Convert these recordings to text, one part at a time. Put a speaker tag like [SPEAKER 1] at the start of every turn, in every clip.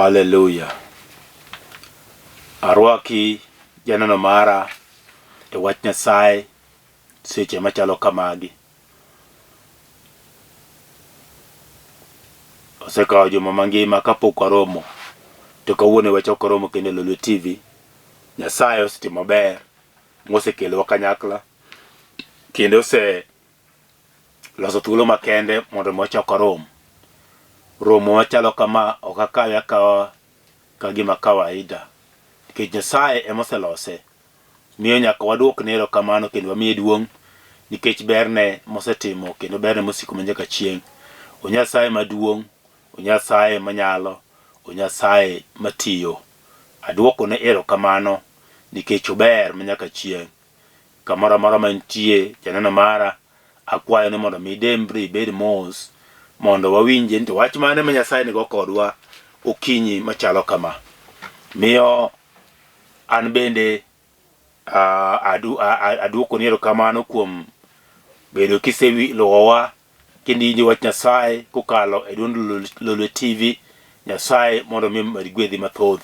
[SPEAKER 1] Haleluya. Arwaki janeno mara e wach Nyasaye seche machalo kamagi. Osekawo juma mangima kapok waromo to kawuono e wachako romo kendo e Lolwe TV. Nyasaye osetimo maber mosekelowa kanyakla kendo ose loso thuolo makende mondo mi wachak warom. Romo machalo kama ok akawe akawa ka gima kawaida nikech Nyasaye ema oselose. Miyo nyaka waduokne erokamano kendo wamiye duong' nikech berne mosetimo kendo berne mosiko ma nyaka chieng'. O Nyasaye maduong', o Nyasaye manyalo, o Nyasaye matiyo. Aduokone erokamano nikech ober ma nyaka chieng'. Kamoro amora ma intie, janeno mara, akwayo ni mondo mi idembri ibed mos mondo wawinje ni to wach mane ma Nyasaye nigo kodwa okinyi machalo kama. Miyo an bende aduokoni erokamano kuom bedo kiseluwowa kendo iwinjo wach Nyasaye kokalo e duond Lolwe TV. Nyasaye mondo mi omed gwedhi mathoth.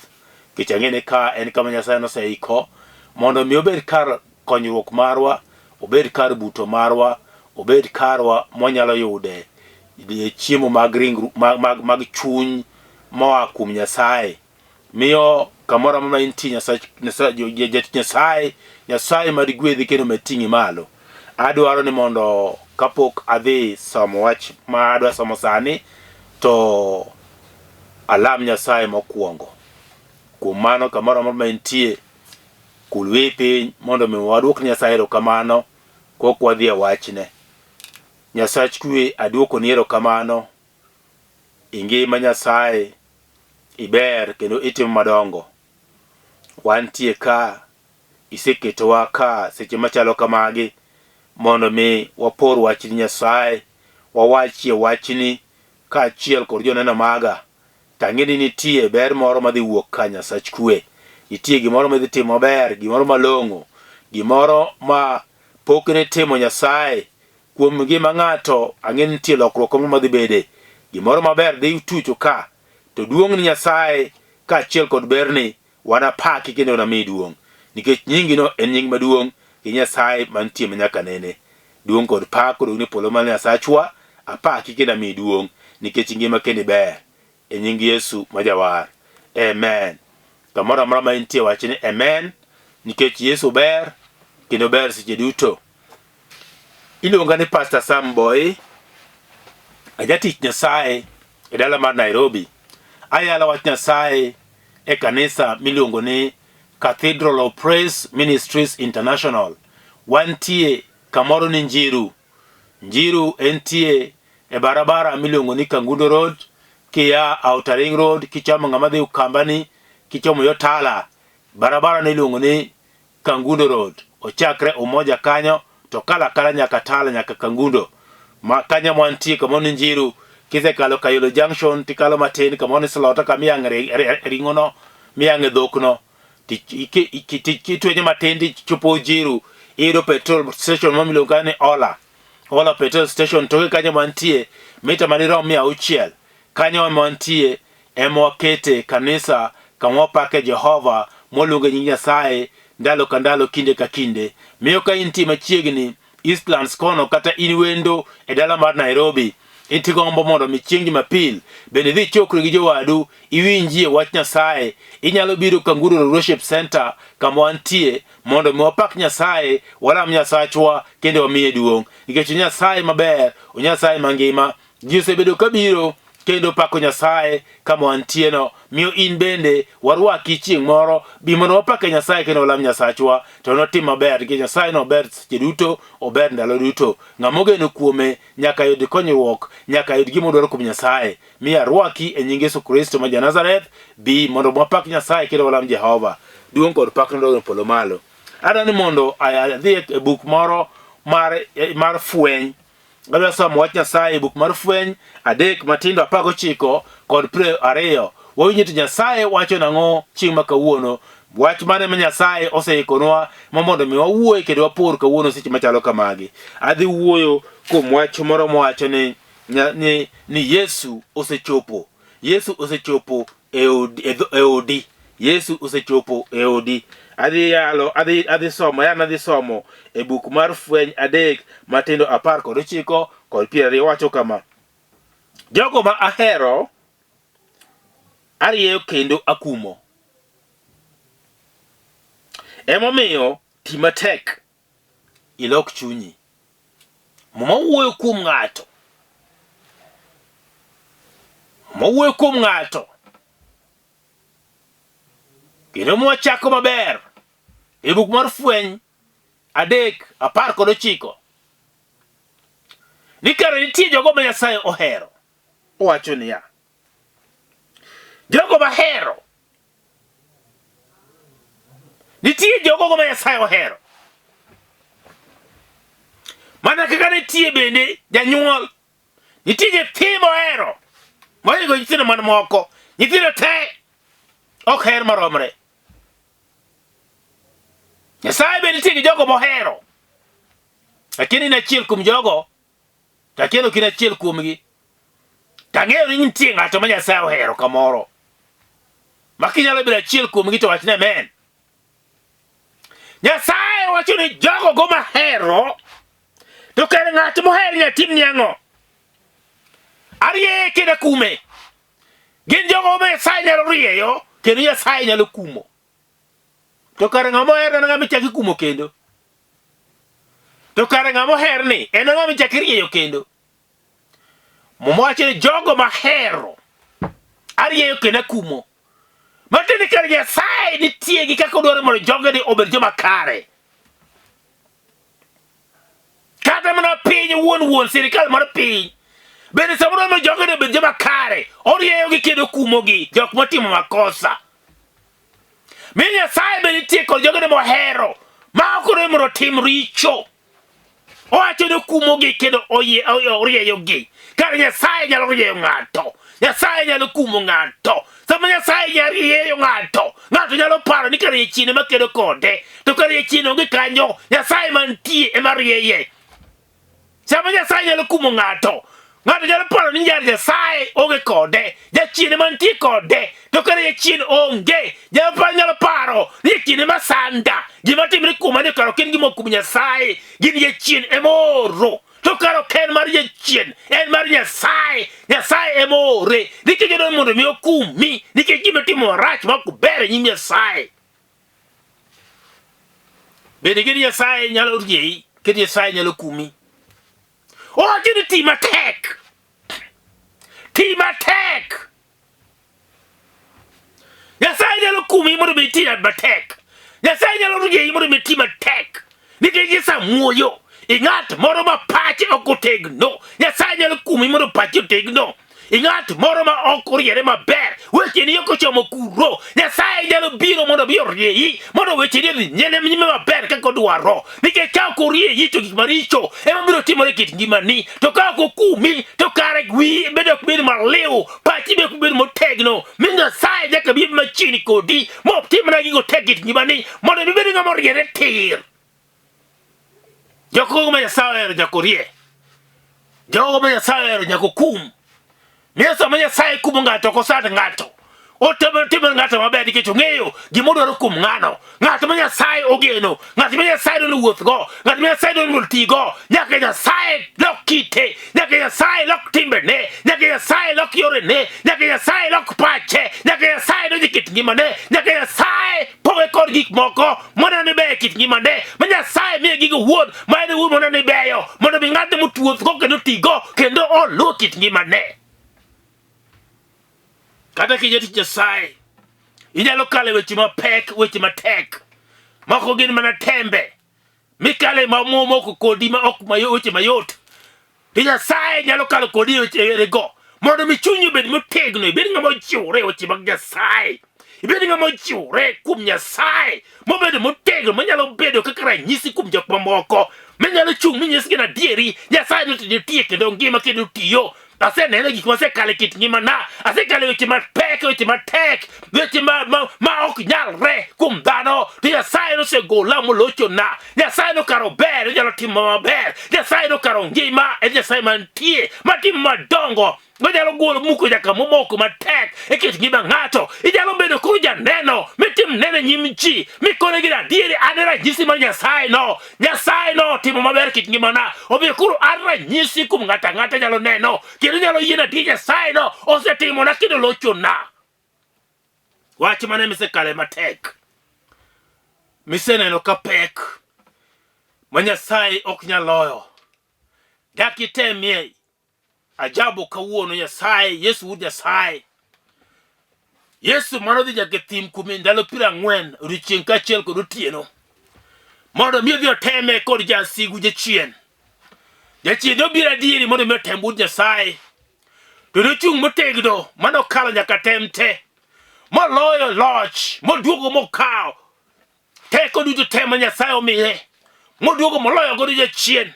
[SPEAKER 1] Nikech ang'e ni ka en kama Nyasaye noseiko mondo mi obed kar konyruok marwa, obed kar buto marwa, obed karwa mwanyalo yude chiemo mag ringru, mag, mag, mag chuny moa kuom Nyasaye. Miyo kamoro amora ma intie Nyasaye, Nyasaye, Nyasaye, Nyasaye mad gwedhi kendo med ting'i malo. Adwaro ni mondo kapok adhi somo wach ma adwa somo sani to alam Nyasaye mokwongo. Kuom mano kamoro amora ma intie, kul wiyi piny mondo mi waduok ne Nyasaye erokamano kok wadhi e wachne. Nyasach kwe aduokoni erokamano ingima Nyasaye iber kendo itimo madongo. Wantie ka, iseketowa ka seche machalo kamagi mondo mi wapor wachni Nyasaye, wawachie wachni kaachiel kod joneno maga. To ang'e ni nitie ber moro madhi wuok ka Nyasach kwe. Nitie gimoro midhi timo maber, gimoro malong'o, gimoro ma pok nitimo Nyasaye Kuom ngima ng'ato, ang'e ni nitie lokruok moro madhi bede. Gimoro maber dhi tucho ka, to duong' ni Nyasaye kaachiel kod berni wanapaki kendo wanamiyi duong', nikech nyingino en nying maduong' gi Nyasaye mantie manyaka nene. Duong' kod pak odog ne polo mar Nyasachwa, apaki kendo amiyi duong' nikech ingima kendo iber. E nying Yesu ma Jawar. Amen. Kamoro amora ma intie wach ni amen, nikech Yesu ber kendo ber seche duto. Iluonga ni Pastor Sam Boy, ajatich Nyasaye e dala mar Nairobi. Ayalo wach Nyasaye e kanisa miluongo ni Cathedral of Praise Ministries International. Wantie kamoro ni Njiru. Njiru entie e barabara miluongo ni Kangundo Road, kia Outer Ring Road, kichomo ng'ama dhi Ukambani, kichomo yo Tala. Barabara no iluongo ni Kangundo Road. Ochakre Umoja kanyo to kalo akala nyaka Tala nyaka Kangundo. Ma kanyo mwantie kamoro ni Njiru, kisekalo Kayolo Junction tikalo matin kamoro ni Slota kama iyang'e ring'o no, miyang'e dhok no. Kitwenyo matin tichopo Njiru, iyudo petrol station moro miluongo kanyo ni Ola. Ola petrol station toke kanyo mantie mita madirom 600 kanyo ema wantie ema wakete kanisa kama wapake Jehova mwaluonge nying Nyasaye ndalo ka ndalo kinde ka kinde. Miyo ka intie machiegni Eastlands kono kata in wendo e dala mar Nairobi, intie gombo mondo mi chieng' Jumapil bende idhi ichokri gi jowadu iwinjie wach Nyasaye, inyalo biro Kanguro Worship Center kama wantie mondo mi wapak Nyasaye, walam Nyasachwa kendo wamiye duong', nikech Nyasaye maber, Nyasaye mangima. Ji osebedo kabiro kendo pako Nyasaye kama wantieno, miyo in bende warwaki chieng' moro, bi mondo wapake Nyasaye kendo walam Nyasachwa, to notim maber, nikech Nyasaye no ber seche duto, ober ndalo duto. Ng'ama ogeno kuome nyaka yud konyruok, nyaka yud gima odwaro kuom Nyasaye. Mi arwaki e nying Yesu Kristo ma ja-Nazareth, bi mondo wapak Nyasaye kendo walam Jehova. Duong' kod pak nodog e polo malo. Adwaro ni mondo adhi e buk moro mar Fweny. Adwa somo wach Nyasaye e buk mar Fweny 3 matindo 19 kod 20. Wawinjo to Nyasaye wacho nang'o chieng' ma kawuono. Wach mane ma Nyasaye oseikonwa ma mondo mi wawuoye kendo wapor kawuono seche machalo kamagi. Adhi wuoyo kuom wach moro mowacho ni, ni, ni Yesu osechopo. Yesu osechopo. e odi, e dho- e odi. Yesu osechopo e odi. Adhi yalo, adhi adhi somo, yan adhi somo e buk mar Fweny 3 matindo 19 kod 20 wacho kama. Jogo ma ahero arieyo kendo akumo. Emomiyo ti matek ilok chunyi. Muma wuoyo kuom ng'ato. Muma wuoyo kuom ng'ato. Kendo muma chako maber e buk mar Fweny 3:19 ni kare nitie jogo ma Nyasaye ohero. Owacho niya, jogo mahero Nitie jogogo ma Nyasaye ohero. Mana kaka nitie bende janyuol, nitie nyathi mohero mohingo nyithindo man moko. Nyithindo te ok her maromre. Nyasaye be nitie gi jogo mohero. Lakini in achiel kuom jogo To achiel ok in achiel kuomgi. To ang'eyo ni nitie ng'ato ma Nyasaye ohero kamoro. Ma kinyalo bedo achiel kuomgi to wachne amen. Nyasaye wacho ni jogo go mahero to kare ng'at mohero nyaka timni ang'o? Arieye kendo akume. Gin jogo ma Nyasaye nyalo rieyo kendo Nyasaye nyalo kumo. To kare ng'ama oher en ng'ama ichako ikumo kendo. To kare ng'ama oher ni en ng'ama ichako irieyo kendo. Muma wacho ni jogo mahero arieyo kendo akumo. Matiende ni kare Nyasaye nitie gi kaka odwaro mondo jogene obed joma kare. Kata mana piny wuon wuon sirikal mar piny bende samoro mondo jogene obed joma kare orieyogi kendo kumogi jok motimo makosa. Mi Nyasaye be nitie kod jogene mohero ma ok odwar mondo otim richo. Owacho ni okumogi kendo orieyogi. Kar Nyasaye nyalo rieyo ng'ato. Nyasaye nyalo kumo ng'ato. Sama Nyasaye nyalo rieyo ng'ato, ng'ato nyalo paro ni kare jachien ema kedo kode. To kare jachien onge kanyo, Nyasaye mantie ema rieye. Sama Nyasaye nyalo kumo ng'ato, ng'ato nyalo paro ni jar Nyasaye onge kode, jachien ema nitie kode, to kare jachien onge. Japa nyalo paro ni jachien ema sanda, gima timre kuoma ni kare ok en gima kuom Nyasaye, gin jachien ema oro. To kare ok en mar jachien, en mar Nyasaye. Nyasaye ema oore nikech odwaro mondo mi okumi nikech gima itimo marach ma ok ber e nyim Nyasaye. Bende gin Nyasaye nyalo rieyi, kendo Nyasaye nyalo kumi. Owacho ni ti matek. Ti matek. Nyasaye nyalo kumi mondo mi iti matek. Nyasaye nyalo rieyi mondo mi iti matek. Nikech isemuoyo i ng'at moro ma pache ok otegno. Nyasaye nyalo kumi mondo pache otegno. I ng'at moro ma ok oriere maber, wecheni ok ochomo kuro. Nyasaye nyalo biro mondo obi orieyi, mondo wecheni odhi nyime nyime maber kaka odwaro. Nikech ka ok orieyi to gik maricho ema biro timore e kit ngimani. To ka ok okumi to kare wiyi bende ok bed maliw, pachi be ok bed motegno. Mi Nyasaye nyaka bi machiegni kodi, motimna gigo te e kit ngimani, mondo ibed ng'ama oriere tir. Jogo ma Nyasaye ohero nyaka orie. Jogo ma Nyasaye ohero nyaka okum. Miyo sama Nyasaye kumo ng'ato ok osand ng'ato. Otimo timo ng'ato maber nikech ong'eyo gima odwaro kuom ng'ano. Ng'at ma Nyasaye ogeno, ng'at ma Nyasaye dwaro wuothgo, ng'at ma Nyasaye dwaro mondo otigo, nyaka Nyasaye lok kite, nyaka Nyasaye lok timbene, nyaka Nyasaye lok yorene, nyaka Nyasaye lok pache, nyaka Nyasaye donj e kit ngimane, nyaka Nyasaye poge kod gik moko moneno ni beyo e kit ngimane, ma Nyasaye miye gigo wuon ma en wuon moneno ni beyo, mondo mi ng'atno motuothgo kendo otigo kendo oluw kit ngimane. Kata ki jatich Nyasaye, inyalo kalo e weche mapek, weche matek, moko gin mana tembe mikale ma momoko kodi ma ok mayo, weche mayot. To Nyasaye nyalo kalo kodi e weche yorego mondo mi chunyi obed motegno, ibed ng'ama ochiwore e weche mag Nyasaye, ibed ng'ama ochiwore kuom Nyasaye, mobedo motegno, manyalo bedo kaka ranyisi kuom jok mamoko, minyalo chung' minyisgi ni adieri Nyasaye no to nitie kendo ngima kendo tiyo. Aseneno gik masekalo e kit ngimana, asekalo e weche mapek, weche matek, weche ma ok nyalre kuom dhano. moko to Nyasaye nosegola molochona. Nyasaye nokaro ber, onyalo timo maber. Nyasaye nokaro ngima, en Nyasaye mantie, matimo madongo. Onyalo golo muko nyaka momoko matek e kit ngima ng'ato. Inyalo bedo koro janeno mitim neno e nyim ji mikonegi ni adieri an e ranyisi mar Nyasaye no. Nyasaye no otimo maber kit ngimana. Omiyo koro an ranyisi kuom ng'ato ang'ata nyalo neno kendo nyalo yie ni adier Nyasaye no osetimona kendo lochona. Wach mane misekale matek miseneno ka pek ma Nyasaye ok nyal loyo. Dak itemie Ajabu kawuono Nyasaye, Yesu wuod Nyasaye. Yesu mano dhi nyaka e thim kuom ndalo 40 odiechieng' kaachiel kod otieno mondo mi odhi oteme kod jasigu jachien. Jachien nobiro adieri mondo mi otem wuod Nyasaye. To nochung' motegno manokalo nyaka tem te moloyo loch moduogo mokawo teko duto te ma Nyasaye omiye moduogo moloyo godo jachien.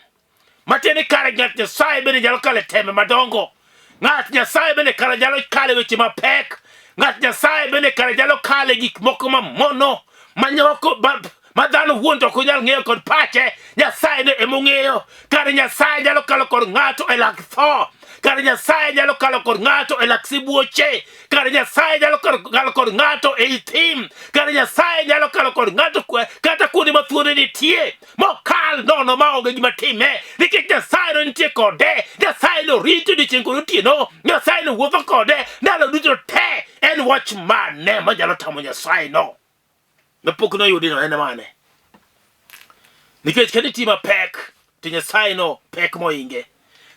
[SPEAKER 1] Matiende ni kare ng'at Nyasaye bende nyalo kalo e tembe madongo. Ng'at Nyasaye bende kare nyalo kalo e weche mapek. Ng'at Nyasaye bende kare nyalo kalo e gik moko mamono manyoko ma dhano wuon to ok onyal ng'eyo kod pache. Nyasaye ne emong'eyo. Kare Nyasaye nyalo kalo kod ng'ato e lak tho. Kare Nyasaye nyalo kalo kod ng'ato e lak sibuoche. Kare Nyasaye nyalo kalo kod ng'ato ei thim. Kare Nyasaye nyalo kalo kod ng'ato kata kuonde ma thuonde nitie. Mokal nono ma onge gima time nikech Nyasaye no nitie kode. Nyasaye no rito odiechieng' kod otieno. Nyasaye no wuotho kode ndalo duto te. En wach mane manyalo tamo Nyasaye no? Mapok noyudi no en mane? Nikech ka nitie mapek to Nyasaye no pek moinge.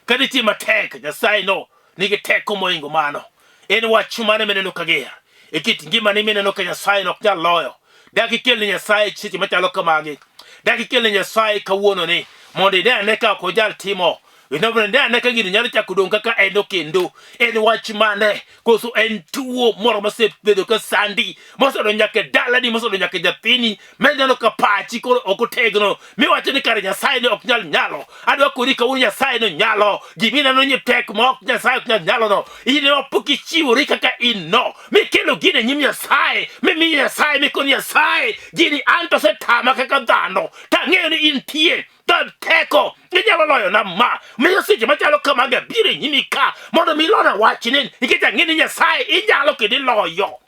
[SPEAKER 1] Ka nitie matek, Nyasaye no nigi teko moingo mano. En wach mane mineno ka ger e kit ngimani mineno ka Nyasaye no ok nyal loyo? Dak ikel ne Nyasaye seche machalo kamagi. Dak ikel ne Nyasaye kawuono ni mondo ine ane ka ok onyal timo. Ine ane ka gini nyalo chako dong' kaka en no kendo. En wach mane? Koso en tuo moro mosebedo ka sandi, mosedonjo nyaka e dalani, mosedonjo nyaka e nyathini, mineno ka pachi koro ok otegno, miwacho ni kare Nyasaye ne ok nyal nyalo. Adwa koni kawuono Nyasaye no nyalo. Gimineno ni tek ma ok Nyasaye ok nyal nyalo no, in ema pok ichiwori kaka in no, mikelo gini e nyim Nyasaye, mimiyo Nyasaye, mikoni Nyasaye, gini an to osetama kaka dhano, tang'eyo ni intie kod teko inyalo loyo na ma miyo seche machalo kamagi abiro e nyimi ka mondo mi ilona wachni nikech ang'e ni Nyasaye inyalo kendo iloyo.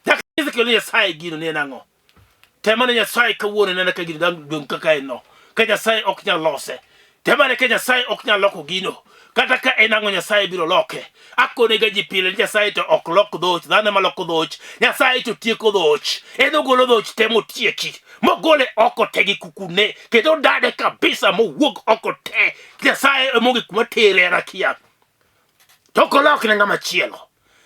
[SPEAKER 1] Nyaka isekelo Nyasaye gino ni en ang'o? Temane Nyasaye kawuono nena ka gino dang' dong' kaka en no. Ka Nyasaye ok nyal lose. Temane ka Nyasaye ok nyal loko gino. Kata ka en ang'o Nyasaye biro loke. Akonega ji pile ni Nyasaye to ok lok dhoch, dhano ema loko dhoch. Nyasaye to tieko dhoch. En ogolo dhoch te motieki. Mogole oko te gi kukune. Kendo odade kabisa mowuog oko te. Nyasaye ema onge kuma tere an akia. To ok olok ne ng'ama chielo.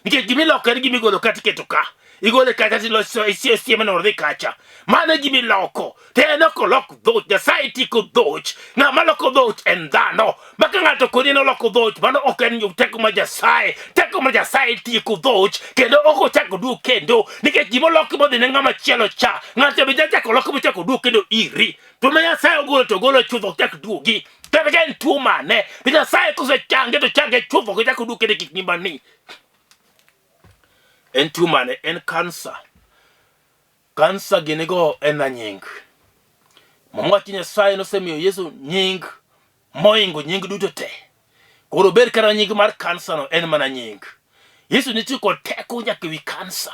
[SPEAKER 1] Nikech gima iloko en gima igolo ka tiketo ka. Igole kacha tiloso isieme mondo odhi kacha. Mano e gima iloko. To en ok olok dhoch. Nyasaye tieko dhoch. Ng'ama loko dhoch en dhano. Ma ka ng'ato koni noloko dhoch, mano ok en teko mar Nyasaye. Teko mar Nyasaye tieko dhoch kendo ok ochak oduog kendo. Nikech gima oloki modhi ne ng'ama chielo cha, ng'ato be nyachako loko mochako oduog kendo iri. To ma Nyasaye ogolo to ogolo chuth ok chak duogi. Kata ka en tuo mane, to Nyasaye kosechange to change chuth ok ochak oduog kendo e kit ngimani. En tuo mane? En kansa. Kansa gini go en a nying. Muma wacho Nyasaye nosemiyo Yesu nying moingo nying duto te. Koro ber kata nying mar kansa no en mana nying. Yesu nitie kod teko nyaka ewi kansa.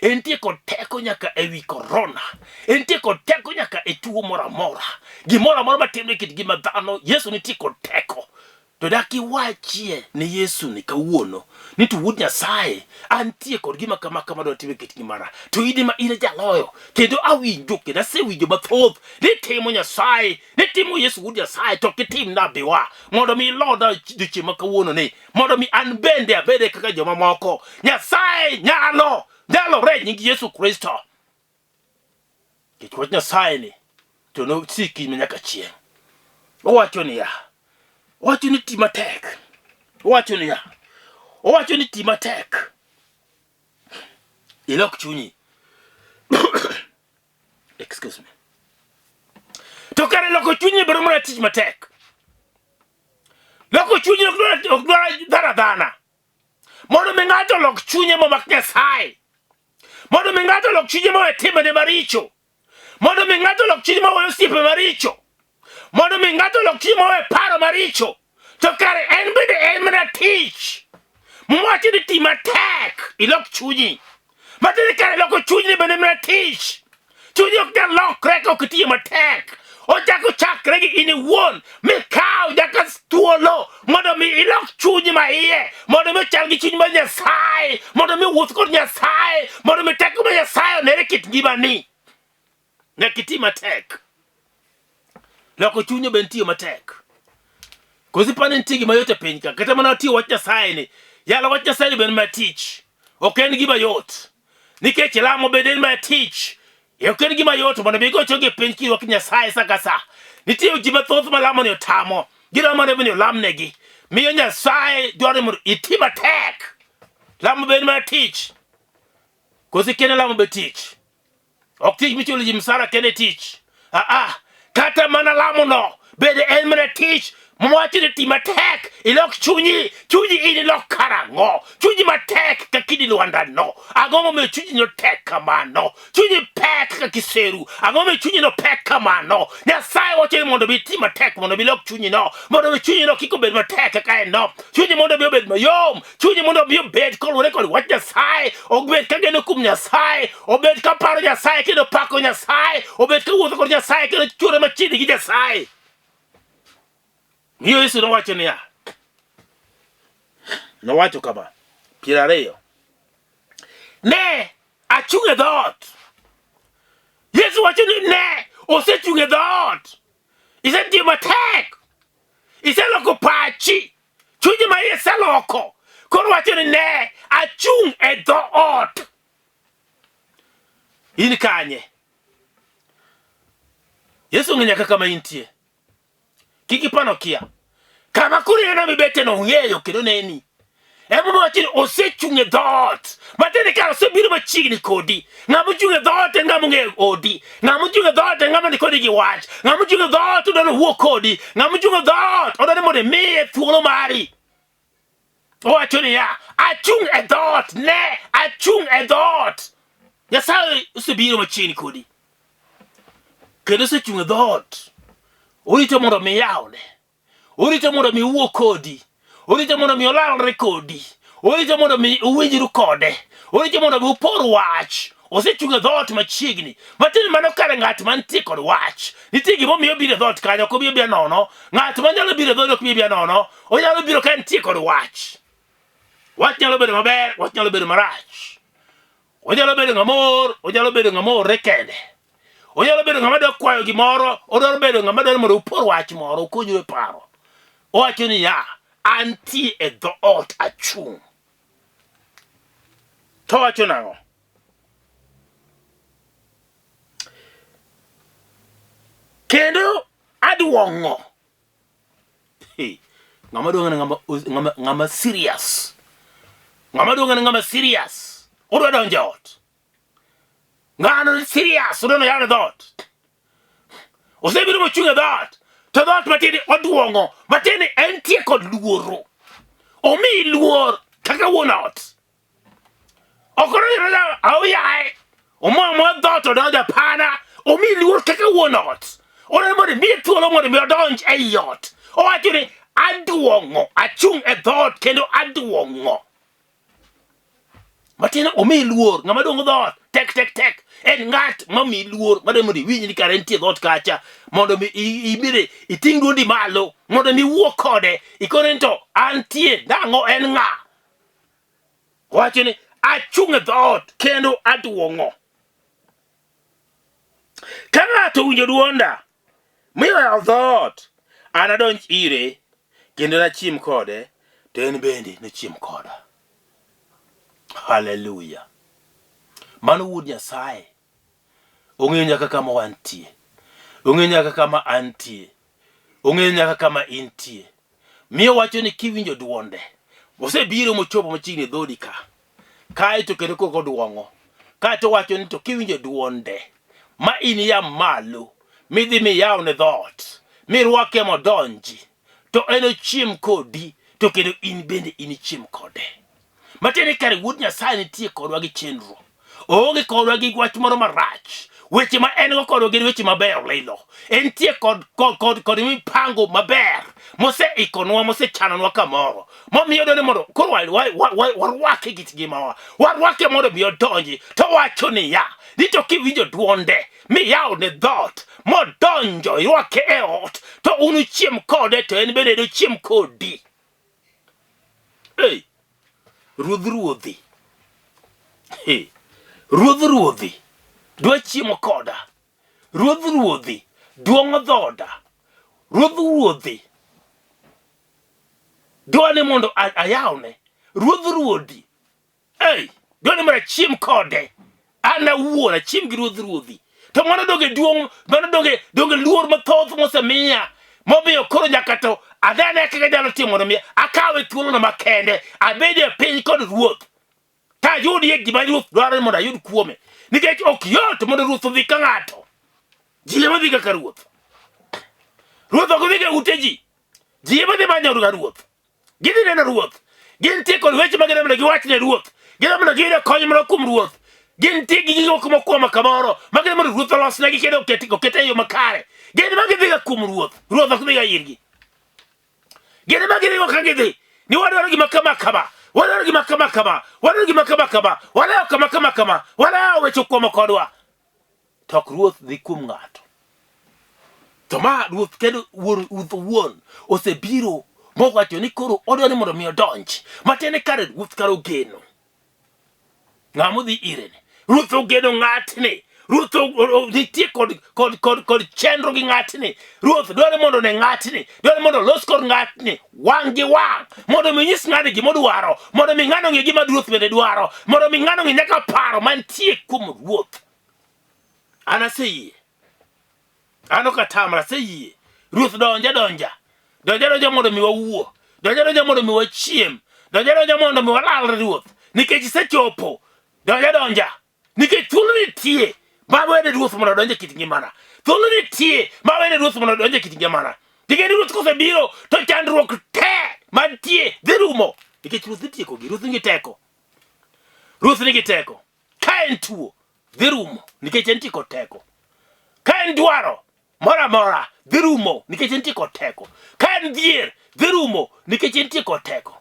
[SPEAKER 1] Entie kod teko nyaka ewi korona. Entie kod teko nyaka e tuo moro amora. Gimoro amora matimre e kit ngima dhano, Yesu nitie kod teko. To dak iwachie ne Yesu ni kawuono ni to wuod Nyasaye antie kod gima kama kama dwa timo e kit ngimana. To in ema in e jaloyo kendo awinjo kendo asewinjo mathoth ni timo Nyasaye ni timo Yesu wuod Nyasaye to ok itim nabiwa mondo mi iloda odiechieng' ma kawuono ni mondo mi an bende abede kaka jomamoko. Nyasaye nyalo nyalore e nying Yesu Kristo. Nikech wach Nyasaye ni to nosiki nyaka chieng'. Owacho niya, owacho ni ti matek. Owacho niya, owacho ni ti matek. Ilok chunyi. Excuse me. To kare loko chunyi biro mana tich matek. Loko chunyi ok dwar dhana dhana. Mondo mi ng'ato olok chunye momak Nyasaye. Mondo mi ng'ato olok chunye mowe timbene maricho. Mondo mi ng'ato olok chunye mowe osiepe maricho. Mondo mi ng'ato olok chunye mowe paro maricho. To kare en bende en mana tich. Muma wacho ni ti matek ilok chunyi. Matiende kare loko chunyi bende mana tich. Chunyi ok nyal lokre ka ok itiyo matek. Ochako chakre gi in iwuon mikaw nyaka thuolo mondo mi ilok chunyi ma iye, mondo mi ochal gi chuny mar Nyasaye, mondo mi owuoth kod Nyasaye, mondo mi teko mar Nyasaye onere e kit ngimani. Nyaka iti matek. Loko chuny be tiyo matek. Kosi pane nitie gima yot e piny ka, kata mana tiyo wach Nyasaye ni, yalo wach Nyasaye ni be en mana tich. Ok en gima yot. Nikech lamo bende en mana tich. E ok en gima yot mondo mi igo chogi e piny kirwako Nyasaye sa ka sa. Nitie ji mathoth ma lamo ni otamo. Gilamo mana ni olamnegi. Miyo Nyasaye dwaro ni mondo iti matek. Lamo be en mana tich. Kosi kene lamo be tich. Ok tich michulo ji msara kende tich. Ah ah, kata mana lamo no bende en mana tich. Mwacho ni ti matek, ilok chunyi, chunyi in ilok karang'o? Chunyi matek ka kidi lwandano. Ang'o momiyo chunyi no tek kamano? Chunyi pek ka kiseru. Ang'o momiyo chunyi no pek kamano? Nyasaye wacho ni mondo mi iti matek mondo mi ilok chunyi no, mondo mi chunyi no kik obed matek kaka en no. Chunyi mondo mi obed mayom, chunyi mondo mi obed koluwore kod wach Nyasaye, obed ka geno kuom Nyasaye, obed ka paro Nyasaye kendo pako Nyasaye, obed ka wuotho kod Nyasaye kendo chwore machiegni gi Nyasaye. Miyo Yesu nowacho niya, nowacho kama, 20, ne achung' e dhoot. Yesu wacho ni ne osechung' e dhoot. Isetiyo matek, iseloko pachi, chunyi ma iye iseloko. Koro wacho ni ne achung' e dhoot. In kanye? Yesu ong'e nyaka kama intie. Kik ipan okia. Kama koro ineno mibeteno ong'eyo kendo neni. Emomiyo wacho ni osechung' e dhoot. Matiende kar osebiro machiegni kodi. Ng'ama ochung' e dhoot en ng'ama ong'eyo odi. Ng'ama ochung' e dhoot en ng'ama ni kodi gi wach. Ng'ama ochung' e dhoot odwaro ni owuo kodi. Ng'ama ochung' e dhoot odwaro ni mondo imiye thuolo mari. Owacho niya, achung' e dhoot, ne, achung' e dhoot. Nyasaye osebiro machiegni kodi. Kendo osechung' e dhoot. Orito mondo mi yawne. Orito mondo mi owuo kodi. Orito mondo mi olalre kodi. Orito mondo mi uwinjru kode. Orito mondo mi upor wach. Osechung' e dhoot machiegni. Matiende mano kare ng'at mantie kod wach. Nitie gimomiyo obiro e dhoot kanyo, ok obi abira nono. Ng'at manyalo biro e dhoot ok bi abira nono. Onyalo biro ka entie kod wach. Wach nyalo bedo maber, wach nyalo bedo marach. Onyalo bedo ng'ama oor, onyalo bedo ng'ama oorre kende. Onyalo bedo ng'ama dwa kwayo gimoro, odwaro bedo ng'ama dwaro mondo upor wach moro, ukonyru e paro. Owacho niya, antie e dhoot achung'. To owacho nang'o? Kendo aduong'o. Hey, ng'ama duong' en ng'ama ng'ama ng'ama serious. Ng'ama duong' en ng'ama serious. Odwa donjo e ot. Ng'ano ni serious, odwa noyawne dhoot. Osebiro mochung' e dhoot. To dhoot matiende oduong'o, matiende entie kod luoro. Omiyi luor kaka wuon ot. Ok odonjo aoyaye. Omo amoya dhoot odonjo apana. Omiyi luor kaka wuon ot. Odwaro mondo imiye thuolo mondo mi odonj ei ot. Owacho ni aduong'o, achung' e dhoot kendo aduong'o. Matiende omiyi luor, ng'ama duong'o dhoot tek tek tek en ng'at mamiyi luor madwaro mondo iwinj ni kare entie dhoot kacha mondo mi ibede iting' dwondi malo mondo mi iwuo kode ikone ni to antie nang'o en ng'a Wacho ni achung' e dhoot kendo aduong'o. Ka ng'ato owinjo dwonda mi oyawo dhoot, anadonj ire kendo nachiem kode, to en bende nochiem koda. Haleluya! Mano Wuod Nyasaye. Ong'eyo nyaka kama wantie. Ong'eyo nyaka kama antie. Ong'eyo nyaka kama intie. Miyo wacho ni kiwinjo dwonde, osebiro mochopo machiegni e dhodi ka. Kae to kendo koko dwong'o. Kae to wacho ni to kiwinjo dwonde, ma in ya malo, midhi miyawne dhoot, mirwake modonji, to enochiem kodi, to kendo in bende inichiem kode. Matiende ni kare Wuod Nyasaye nitie kodwa gi chenro. Oonge kodwa gi wach moro marach. Weche ma en go kodwa gin weche mabeyo lilo. Entie kod, kod, kod, kod mipango maber moseikonwa, mosechanonwa kamoro. Momiyo dwaro ni mondo koro warwake kit ngimawa. Warwake mondo mi odonji. To wacho niya, ni to kiwinjo dwonde miyawne dhoot modonjo irwake e ot to unuchiem kode to en bende nochiem kodi. Hey, ruodh ruodhi. Hey, ruodh ruodhi dwa chiemo koda. Ruodh ruodhi duong'o dhoda. Ruodh ruodhi dwa ni mondo ayawne. Ruodh ruodhi Ei, dwani mondo achiem kode. An awuon achiem gi ruodh ruodhi. To mano donge duong', mano donge donge luor mathoth mosemiya. Momiyo koro nyaka to adane kaka anyalo timo mondo mi akawe thuolono makende, abed e piny kod ruoth. To ayudie gima ruoth dwaro ni mondo ayud kuome. Nikech ok yot mondo ruoth odhi ka ng'ato. Ji ema dhi ka ruoth. Ruoth ok dhi ga ute ji. Ji ema dhi manyo ga ruoth. Gidhi neno ruoth. Gintie kod weche ma gidwa mondo giwach ne ruoth. Gidwa mondo giyud kony moro kuom ruoth. Gintie gi gigo mokwamo kamoro ma gidwa mondo ruoth olosnegi kendo oket oket e yo makare. Gin ma gidhiga kuom ruoth. Ruoth ok dhiga irgi. Gin ma gidhigo ka gidhi ni wadwaro gima kama kama. Wadwaro gima kama kama. Wadwaro gima kama kama. Walawo kama kama kama. Walawo weche okwamo kodwa. To ok ruoth dhi kuom ng'ato. To ma ruoth kendo wuon ruoth owuon osebiro mowacho ni koro odwa ni mondo mi odonj. Matiende kare ruoth kare ogeno. Ng'a modhi ire ni? Ruoth ogeno ng'atni. Ruoth nitie kod, kod, kod, kod chenro gi ng'atni. Ruoth dwaro mondo one ng'atni. Dwaro mondo olos kod ng'atni wang' gi wang'. Mondo mi onyis ng'ani gima odwaro. Mondo mi ng'ano ong'e gima ruoth bende dwaro. Mondo mi ng'ano ong'e nyaka paro mantie kuom ruoth. An aseyie. An ok atamra, aseyie. Ruoth donja donja. Donja donja mondo mi wawuo. Donja donja mondo mi wachiem. Donja donja mondo mi walalre ruoth. Nikech isechopo. Donja donja. Nikech thuolo nitie ma wene ruoth mondo odonj e kit ngimana. Thuolo nitie ma wene ruoth mondo odonj e kit ngimana. Nikech ruoth kosebiro to chandruok te mantie dhi rumo. Nikech ruoth dhi tiekogi. Ruoth nigi teko. Ruoth nigi teko. Ka en tuo, dhi rumo nikech entie kod teko. Ka en dwaro moro amora, dhi rumo nikech entie kod teko. Ka en dhier, dhi rumo nikech entie kod teko.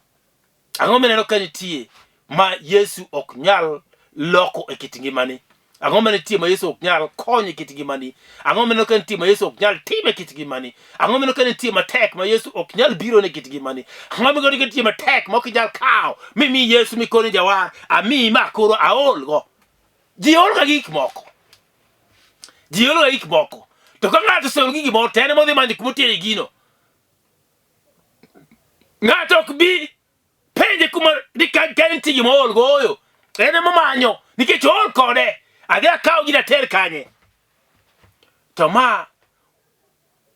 [SPEAKER 1] Ang'o mineno ka nitie ma Yesu ok nyal loko e kit ngimani? Ang'o ma nitie ma Yesu ok nyal konyo e kit ngimani? Ang'o mineno ka nitie ma Yesu ok nyal timo e kit ngimani? Ang'o mineno ka nitie matek ma Yesu ok nyal biro e kit ngimani? Ang'o mineno ka nitie matek ma ok inyal kawo mimi Yesu mikoni jawar amiyi ma koro aol go? Ji ol ga gik moko. Ji ol ga gik moko. To ka ng'ato oseol gi gimoro to en ema odhi manyo kuma otere gino. Ng'ato ok bi penje kuma ni ka ka nitie gima ool go ooyo en ema omanyo nikech ool kode adhi akaw gino ater kanye to ma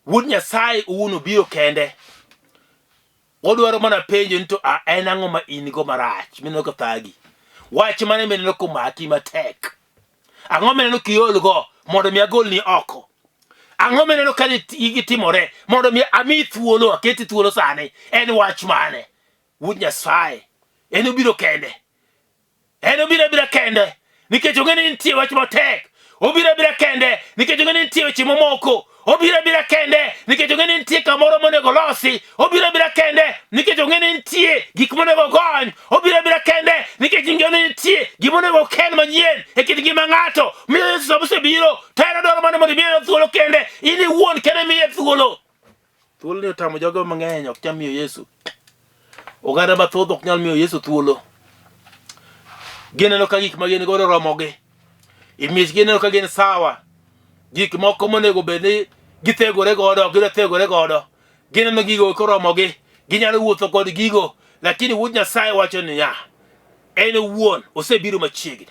[SPEAKER 1] wuod nyasaye owuon obiro kende odwaro mana penjo ni to a en ang'o ma in go marach mineno ka thagi wach mane mineno komaki matek ang'o mineno kiol go mondo mi agolni oko ang'o mineno ka gitimore mondo mi ami thuolo aketi thuolo sani en wach mane wuod nyasaye en obiro kende en obiro abira kende nikech ong'e ni nitie wach matek obiro abira kende nikech ong'e ni nitie weche momoko obiro abira kende nikech ong'e ni nitie kamoro monego losi obiro abira kende nikech ong'e ni nitie gik monego gony obiro abira kende nikech ong'e ni nitie gima onego okel manyien e kit ngima ng'ato miyo Yesu sama osebiro to en odwaro mana mondo imiye thuolo kende in iwuon kende miye thuolo thuolo ni otamo jogo mang'eny ok nyal miyo Yesu oganda mathoth ok nyal miyo Yesu thuolo gineno ka gik ma gin godo romogi e miech gineno ka gin sawa gik moko monego bed ni githegore godo ok gidwa thegore godo gineno gigo koromogi ginyalo wuotho kod gigo lakini wuod nyasaye wacho niya en owuon osebiro machiegni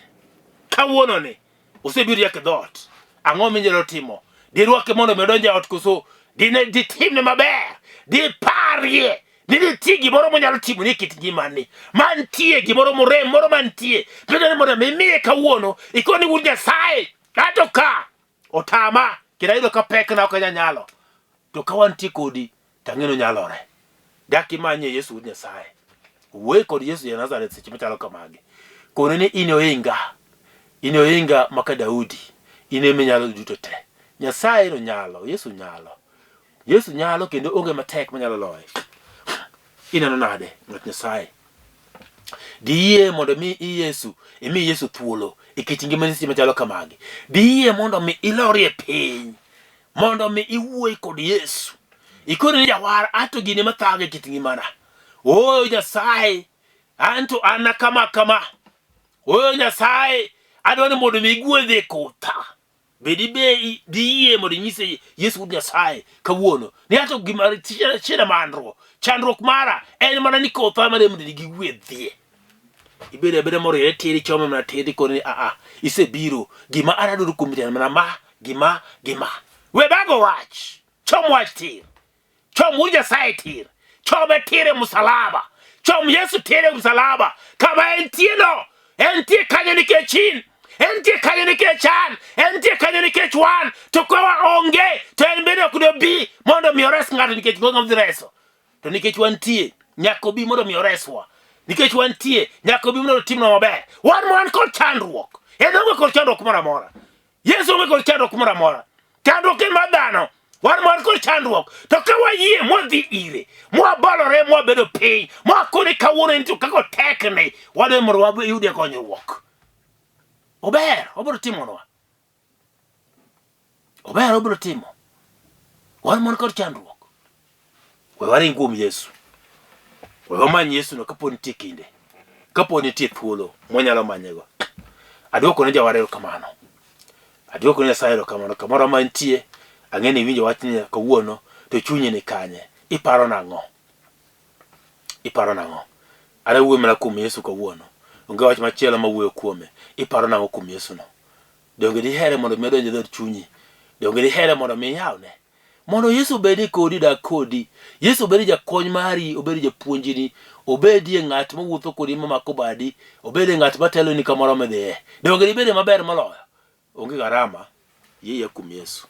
[SPEAKER 1] kawuononi osebiro nyaka e dhoot ang'o minyalo timo dirwake mondo mi odonj e ot koso dine ditimne maber diparie ni nitie gimoro monyalo timoni e kit ngimani mantie gimoro morem moro mantie midwaro mondo mi imiye kawuono ikoni wuod nyasaye ato ka otama kendo ayudo ka pekna ok anyal nyalo to ka wantie kodi to ang'e ni onyalore dak imanye yesu wuod nyasaye wuoye kod yesu ja nazareth seche machalo kamagi kone ni in ohinga. In e ohinga maka Daudi. In ema inyalo duto te. Nyasaye no nyalo, Yesu nyalo. Yesu nyalo kendo onge matek manyalo loye. Ineno nade ng'at Nyasaye? Diyie mondo mi i Yesu, imi Yesu thuolo e kit ngimani seche machalo kamagi. Diyie mondo mi ilorie piny mondo mi iwuoyi kod Yesu. Ikoni ni jawar ato gini mathaga e kit ngimana. Ooyo Nyasaye, anto an kama kama. Ooyo Nyasaye, adwa ni mondo mi igwedhe kotha. Be dibe diyie mondo inyise Yesu wuod Nyasaye kawuono ni ato gima shida ma an-go chandruok mara en mana ni kotha mar mondo gigwedhie. Ibedo abeda moriere tir ichome mana tir ikone ni aa isebiro gima an adwaro kuomi to en mana ma gima gima. We bago wach chom wach tir. Chom wuod Nyasaye tir. Chome tir e musalaba. Chom Yesu tir e musalaba. Kama entie no, entie kanyo nikech in. Entie kanyo nikech an. Entie kanyo nikech wan. To ka waonge, to en bende ok dobi mondo mi ores ng'ato nikech ng'ama dhi reso. To nikech wantie, nyaka obi mondo mi oreswa. Nikech wantie, nyaka obi mondo otimnwa maber. Wan wan kod chandruok. En onge kod chandruok moro amora. Yesu onge kod chandruok moro amora. Chandruok en mar dhano. Wan wan kod chandruok. To ka wayie mwadhi ire, mwabolore mwabedo piny, mwakone kawuono en to kaka otekni, wadwa mondo wayudie konyruok. Ober, obiro timonwa. Ober, obiro timo. Wan mon kod chandruok. We waring kuom Yesu. We wamany Yesu no kapo nitie kinde. Kapo nitie thuolo mwanyalo manyego. Aduoko ne jawar erokamano. Aduoko ne Nyasaye erokamano. Kamoro ma entie, ang'e ni iwinjo wachni kawuono, to chunyi ni kanye? Iparo nang'o? Iparo nang'o? An awuoyo mana kuom Yesu kawuono. Onge wach machielo mawuoyo kuome. Iparo nang'o kuom Yesu no? Donge dihere mondo mi odonj e dhood chunyi? Donge dihere mondo mi iyawne? Mondo Yesu obedi kodi, odag kodi. Yesu obedi jakony mari, obedi japuonjni, obedie ng'at mawuotho kodi mamako badi, obedie ng'at mateloni kamoro midhiye. Donge dibede maber moloyo? Onge garama, yie kuom Yesu.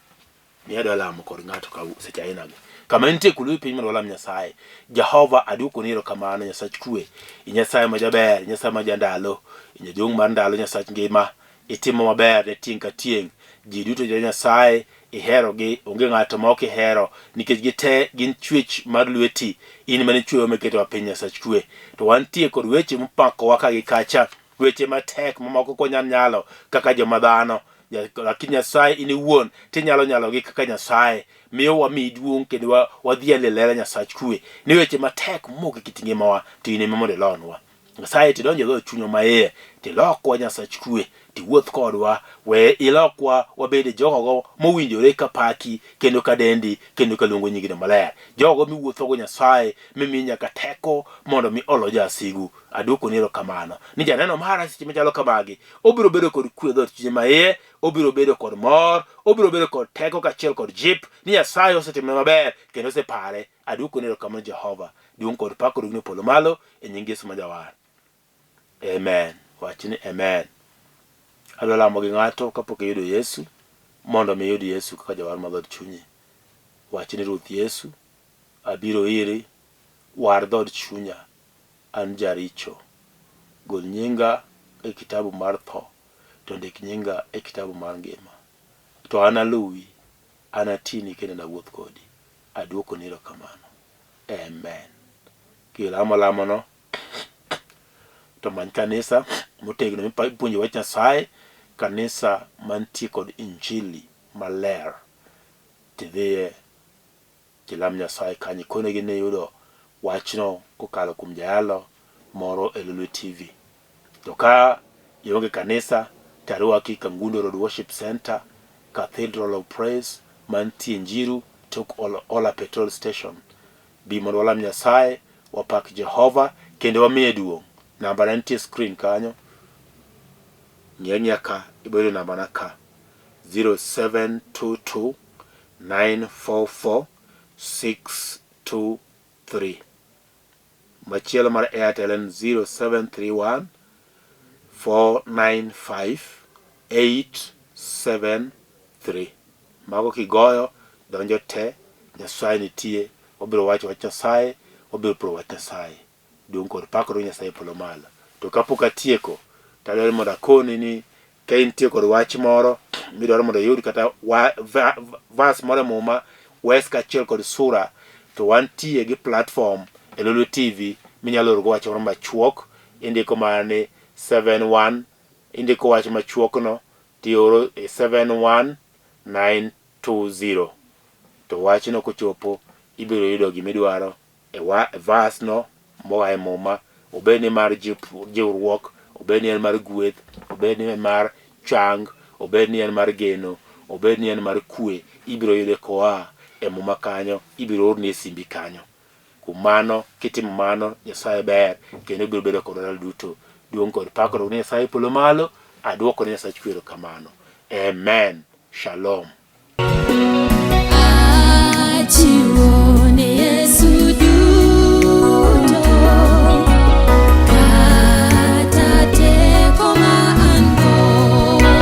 [SPEAKER 1] Ni adwa lamo kod ng'ato ka seche ainagi. Kama entie kulu piny mondo walam Nyasaye. Jehova aduokoni erokamano Nyasach kwe. I Nyasaye ma jaber, Nyasaye ma jandalo, i jaduong' mar ndalo Nyasach ngima. Itimo maber ne tieng' ka tieng'. Ji duto jo Nyasaye iherogi, onge ng'ato ma ok ihero, nikech gite gin chwech mar lweti, in mane ichweyowa miketowa piny Nyasach kwe. To wantie kod weche mopakowa ka gi kacha, weche matek mamoko ok wanyal nyalo kaka joma dhano. Lakini Nyasaye in iwuon tinyalo nyalogi kaka Nyasaye, miyo wamiyi duong' kendo wadhial e lela Nyasach kwe, ni weche matek momoko e kit ngimawa to in ema mondo ilonwa. Nyasaye tidonjo e dhood chunywa maiye, tilokwa Nyasach kwe, tiwuoth kodwa, we ilokwa wabed jogogo mowinjore ka paki kendo ka dendi kendo ka luongo nyingino maler. Jogo miwuothogo Nyasaye mimiyi nyaka teko mondo mi olo jasigu. Aduokoni erokamano ni janeno mara seche machalo kamagi obiro bedo kod kwe e dhood chunye maiye, obiro bedo kod mor, obiro bedo kod teko kaachiel kod jip ni Nyasaye osetimone maber kendo osepare. Aduokoni erokamano Jehova. Duong' kod pak odogni e polo malo e nying Yesu ma Jawar. Amen. Wach ni amen. Adwa lamo gi ng'ato kapok iyudo Yesu mondo mi iyud Yesu kaka jawar mar dhood chunyi. Wach ni Ruoth Yesu, abiro iri, war dhood chunya, an jaricho. Gol nyinga e kitabu mar tho to ndik nyinga e kitabu mar ngima. To an aluwi, anatini kendo nawuoth kodi. Aduokoni erokamano. Amen. Kilamo lamono to many kanisa motegno mipuonjo wach Nyasaye, kanisa mantie kod injili maler tidhiye tilam Nyasaye kanyo ikonegi ni iyudo wachno kokalo kuom jayalo moro e Lolwe TV. To ka ionge kanisa to arwaki Kangundo Road Worship Center, Cathedral of Praise mantie Njiru tok Ola Petrol Station. Bi mondo walam Nyasaye, wapak Jehova kendo wamiye duong'. Namba na nitie screen kanyo. Ng'i ang'iya ka, iboyudo namba na ka. 0722 944 623. Machielo mar Airtel en 0731 495 873. Mago kigoyo donjo te, Nyasaye nitie, wabiro wacho wach Nyasaye, wabiro puro wach Nyasaye. Duong' kod pak odog Nyasaye e polo malo. To kapok atieko, to adwaro ni mondo akoni ni Ka intie kod wach moro midwaro mondo iyud kata wa, va, verse moro e muma, wes kaachiel kod sura, to wantie gi platform e Lolwe TV minyalo orogo wach moro machuok. Indiko mana ni 71 indiko wach machuokno tioro e 71920 to wachno kochopo ibiro yudo gimidwaro e, wa, e verse no moa e muma obed ni mar jiwruok obed ni en mar gweth obed ni en mar chang obed ni en mar geno obed ni en mar kwe ibiro yude koa e muma kanyo ibiro orni e simbi kanyo kuom mano kitimo mano nyasaye ber kendo ibiro bedo kod ndalo duto duong' kod pak odog ne nyasaye e polo malo aduoko ne nyasaye erokamano amen shalom.